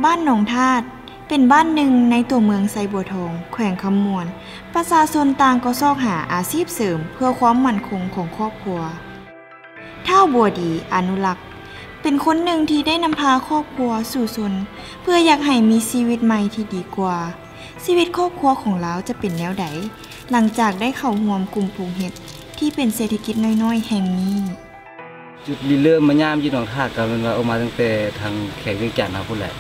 ບ້ານໜອງທາດ ເປັນບ້ານໜຶ່ງໃນຕົວເມືອງໄຊບົວທອງ ແຂວງຄຳມ່ວນ. ປະຊາຊົນຕ່າງກໍຊອກຫາອາຊີບເສີມເພື່ອຄວາມໝັ້ນຄົງຂອງຄອບຄົວ. ທ້າວບົວດີ ອະນຸລັກ ເປັນຄົນໜຶ່ງທີ່ໄດ້ນຳພາຄອບຄົວສູ້ຊົນ ເພື່ອຢາກໃຫ້ມີຊີວິດໃໝ່ທີ່ດີກວ່າ. ຊີວິດຄອບຄົວຂອງລາວຈະເປັນແນວໃດ ຫຼັງຈາກໄດ້ເຂົ້າຮ່ວມກຸ່ມປູກເຫັດທີ່ເປັນເສດຖະກິດນ້ອຍໆແຫ່ງນີ້? ຈຸດລິເລີ່ມມາຍາມຢູ່ໜອງທາດ ກໍແມ່ນວ່າອອກມາຕັ້ງແຕ່ທາງແຂວງວຽງຈັນເຮົາພຸ້ນແຫຼະ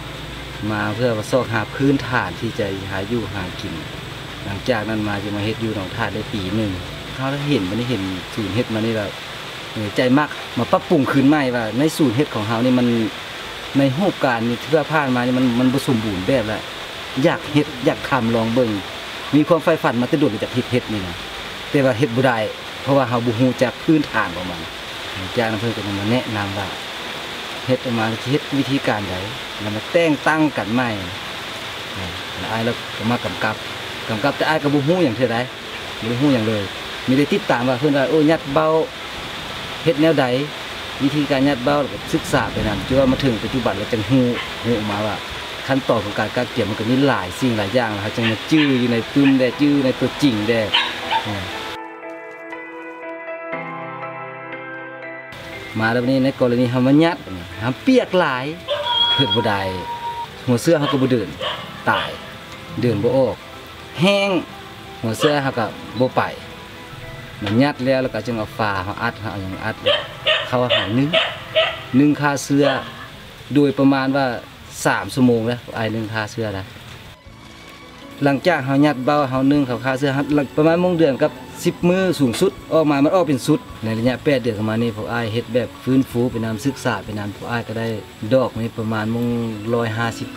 ມາເພື່ອວ່າຊອກຫາພື້ນຖານທີ່ຈະຫາຢູ່ຫາກິນ. ຫຼັງຈາກນັ້ນມາຈຶ່ງມາເຮັດຢູ່ໜອງທາດໄດ້ປີໜຶ່ງ ເຮົາເຫັນ ບັດນີ້ເຫັນສູນເຫັດມານີ້ແລ້ວ ເອີ ໃຈມັກ ມາປັບປຸງຄືນໃໝ່ວ່າໃນສູນເຫັດຂອງເຮົານີ້ມັນ ໃນຮູບການທີ່ວ່າຜ່ານມານີ້ມັນ ມັນບໍ່ສົມບູນແບບລະ ຢາກເຮັດ ຢາກທຳລອງເບິ່ງ ມີຄວາມໃຝ່ຝັນມາແຕ່ດົນ ຢາກເຮັດເຫັດນີ້ນະ ແຕ່ວ່າເຮັດບໍ່ໄດ້ ເພາະວ່າເຮົາບໍ່ຮູ້ຈັກພື້ນຖານຂອງມັນ. ຈາກນັ້ນເພິ່ນກໍມາແນະນຳວ່າ ເຮັດອອກມາແລ້ວຊິເຮັດວິທີການໃດ ແລ້ວມາແຕ່ງຕັ້ງກັນໃໝ່. ແລ້ວອ້າຍລາວກໍມາກຳກັບ ກຳກັບ ແຕ່ອ້າຍກໍບໍ່ຮູ້ຫຍັງເທື່ອໃດ ບໍ່ໄດ້ຮູ້ຫຍັງເລີຍ ມີແຕ່ຕິດຕາມວ່າເພິ່ນວ່າ ໂອ້ ຍັດເບົ້າ ເຮັດແນວໃດ ວິທີການຍັດເບົ້າ ແລ້ວກໍສຶກສາໄປນຳ ຈົນວ່າມາເຖິງປັດຈຸບັນ ແລ້ວຈັ່ງຮູ້ ຮູ້ອອກມາວ່າ ຂັ້ນຕອນຂອງການກະກຽມມັນກໍມີຫຼາຍສິ່ງຫຼາຍຢ່າງ ແລ້ວເຮົາຈຶ່ງມາຈື່ຢູ່ໃນປຶ້ມ ແລະ ຈື່ໃນຕົວຈິງແດ່. ມາແລ້ວບັດນີ້ ໃນກໍລະນີເຮົາມາຍັດ ເຮົາປຽກຫຼາຍ ເຮັດບໍ່ໄດ້ ຫົວເຊື້ອເຮົາກໍບໍ່ເດີນ ຕາຍ ເດີນບໍ່ອອກ ແຫ້ງ ຫົວເຊື້ອເຮົາກໍບໍ່ໄປ. ມາຍັດແລ້ວ ແລ້ວກໍຈຶ່ງເອົາຝາເຮົາອັດ ເຮົາເອົາຫຍັງອັດ ເຂົ້າຫາໜຶ້ງ ໜຶ້ງຂ້າເຊື້ອ ໂດຍປະມານວ່າສາມຊົ່ວໂມງແລ້ວ ອ້າຍໜຶ້ງຂ້າເຊື້ອນະ. ຫຼັງຈາກເຮົາຍັດເບົ້າ ເຮົາໜຶ້ງເຂົ້າຂ້າເຊື້ອ ເຮົາ ປະມານມົງເດືອນກັບສິບມື້ສູງສຸດ ອອກມາມັນອອກເປັນຊຸດ. ໃນໄລຍະແປດເດືອນເຂົ້າມານີ້ ພວກອ້າຍເຮັດແບບຟື້ນຟູໄປນຳ ສຶກສາໄປນຳ ພວກອ້າຍກໍໄດ້ ດອກນີ້ປະມານມົງຮ້ອຍຫ້າສິບ.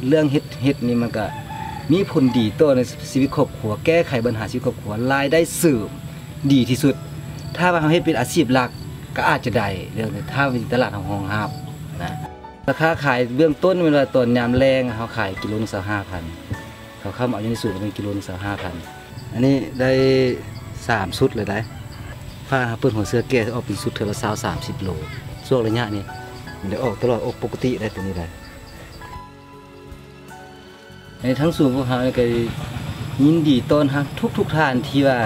ເລື່ອງເຮັດເຫັດນີ້ມັນກະມີຜົນດີຕໍ່ໃນຊີວິດຄອບຄົວ ແກ້ໄຂບັນຫາຊີວິດຄອບຄົວ ລາຍໄດ້ເສີມດີທີ່ສຸດ. ຖ້າວ່າເຮົາເຮັດເປັນອາຊີບຫຼັກກໍອາດຈະໄດ້ ເລື່ອງນີ້ ຖ້າວ່າມີຕະຫຼາດເຮົາຮອງຮັບນະ. ລາຄາຂາຍເບື້ອງຕົ້ນແມ່ນວ່າຕອນຍາມແລງເຮົາຂາຍກິໂລໜຶ່ງຊາວຫ້າພັນ ເຂົາເຂົ້າມາເອົາຢູ່ໃນສວນກໍເປັນກິໂລໜຶ່ງຊາວຫ້າພັນ. ອັນນີ້ໄດ້ສາມຊຸດແລ້ວໃດ໋ ພາເຮົາເປີດຫົວເຊື້ອແກ່ອອກເປັນຊຸດເທື່ອລະຊາວ ສາມສິບໂລ. ຊ່ວງໄລຍະນີ້ມັນໄດ້ອອກຕະຫຼອດ ອອກປົກກະຕິໄດ໋ ຕົວນີ້ໄດ໋. ໃນທັງສວນພວກເຮົານີ້ກໍຍິນດີຕ້ອນຮັບທຸກໆທ່ານທີ່ວ່າ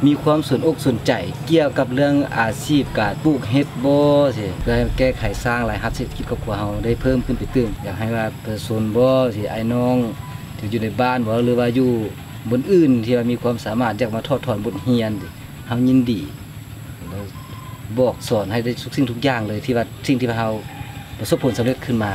ມີຄວາມສົນອົກສົນໃຈກ່ຽວກັບເລື່ອງອາຊີບການປູກເຫັດບໍ ຊິເພື່ອໃຫ້ແກ້ໄຂສ້າງລາຍຮັບເສດຖະກິດຄອບຄົວເຮົາໄດ້ເພີ່ມຂຶ້ນໄປຕື່ມ. ຢາກໃຫ້ວ່າປະຊາຊົນບໍ ຊິອ້າຍນ້ອງທີ່ຢູ່ໃນບ້ານບໍ ຫຼືວ່າຢູ່ບ່ອນອື່ນທີ່ວ່າມີຄວາມສາມາດຢາກມາຖອດຖອນບົດຮຽນ ເຮົາຍິນດີ ແລະ ບອກສອນໃຫ້ໄດ້ທຸກສິ່ງທຸກຢ່າງເລີຍ ທີ່ວ່າສິ່ງທີ່ວ່າເຮົາປະສົບຜົນສຳເລັດຂຶ້ນມາ.